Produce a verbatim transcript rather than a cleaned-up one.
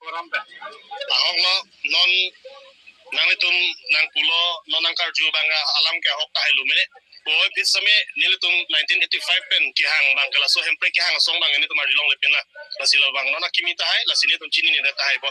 Ahok lo, non nanglitum nangpulo, non nangkarju abang alam ke ahok tahai lo mene. Puvoiphit sitame nelitum nineteen eighty-five pen kehang abang ke laso Hemprek kehang asong abang nelitum arjulongle pinlo. Lasi labang non akimi tahai, lasi nelitum chinine tahai bo.